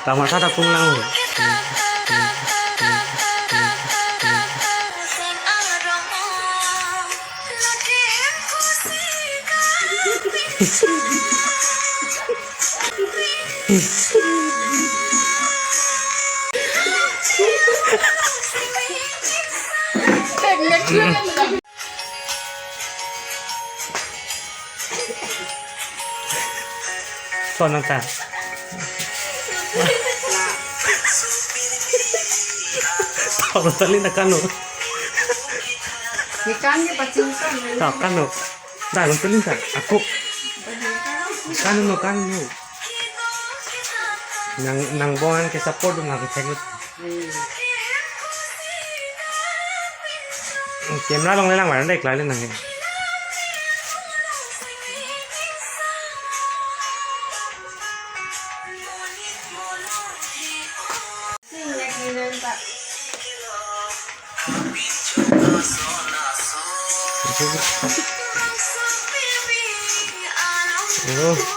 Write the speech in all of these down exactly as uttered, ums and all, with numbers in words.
Tamasa ta pung lang. Son nang ta. Toro tali na kanu. Ikan ke pacing kan. Ta kanu. Dah, nonton ka? Ako. Kanu no, kanu no. Nang, nang bongan ke support nang ke. Hmm. Camera long le lang, mana dek lali nang. Oh.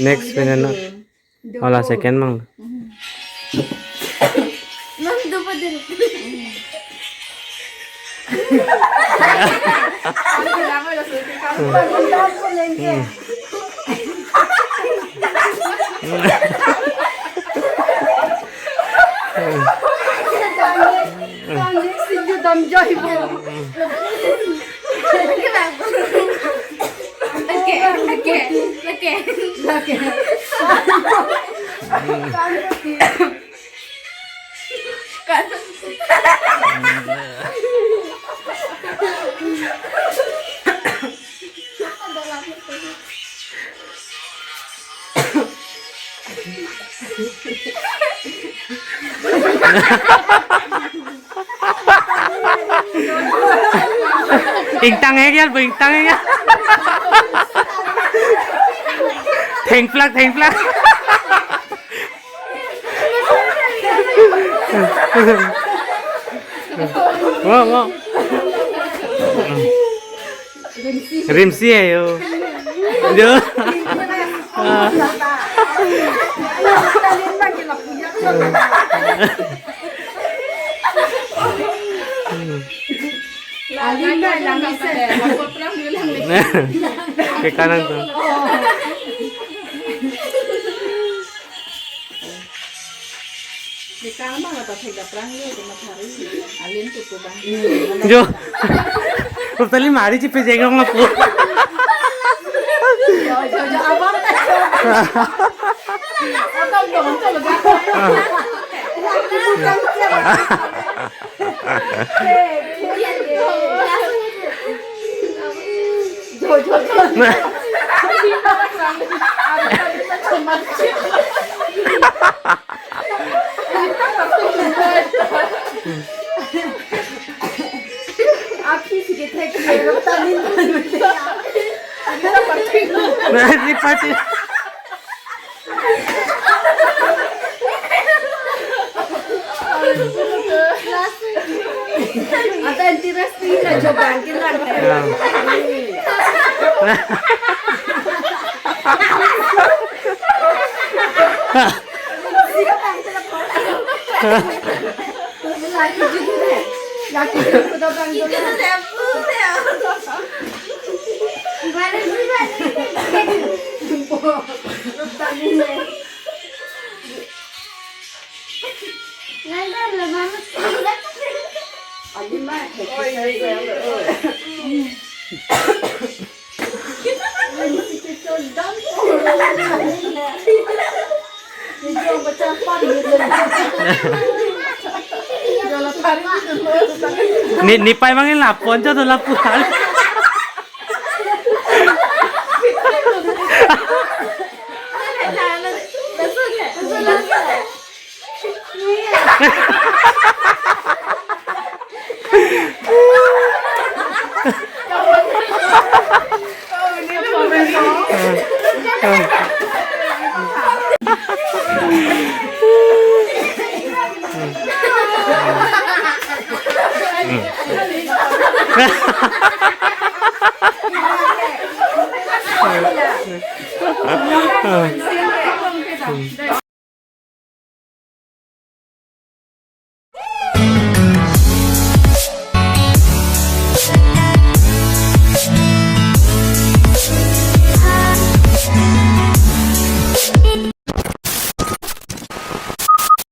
Next, pinano. Hola, second mang. Nang do pa din. Lake, lake, lake. Lake. Kan. Ingtang hek ya, ingtang hek ya. Thengplak, thengplak. Wow, wow. Rimsi ayo. Jo. Alim na lang ise. Ke kanan tu. Di kang bang atau thek daprang yo, cuma hari. Alin tutu bang. Jo. Rup tali mari cipe jeng rong aku. Jo, jo, jo, abang. Abang dong, coba gak. Jo, jo, jo. Api sige thek ye ro tanin. Ini parti. Ata anti rasti na jo bangkit lang. Laki juga deh. Laki juga udah bangkit. Baru juga nih. Nandar lah, mama. Ni, ni pai mangin lapon cho to lapu hal.